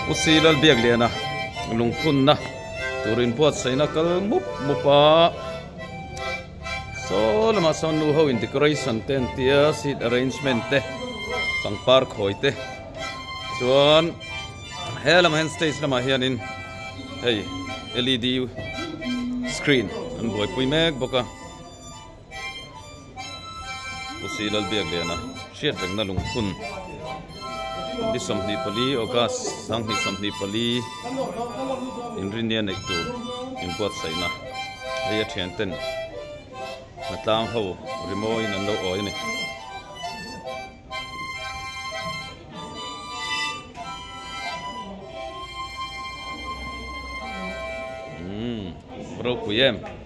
Pu Silal Biakliana lungphunna tur inbuatsaihna kal mup mup a. Saw lamah sawn nu ho in decoration te an tia seat arrangement te pangpar khawi te chuan he lamah hian stage lamah hianin hei led screen an buaipui mek bawk a. Pu Si Lalbiakliana hriat rengna lungphun ni 24 August 2024 inrinnia neih tur inbuatsaihna hei a thian ten hnatlang ho rimawiin an lo awi a ni. Umm ropui em.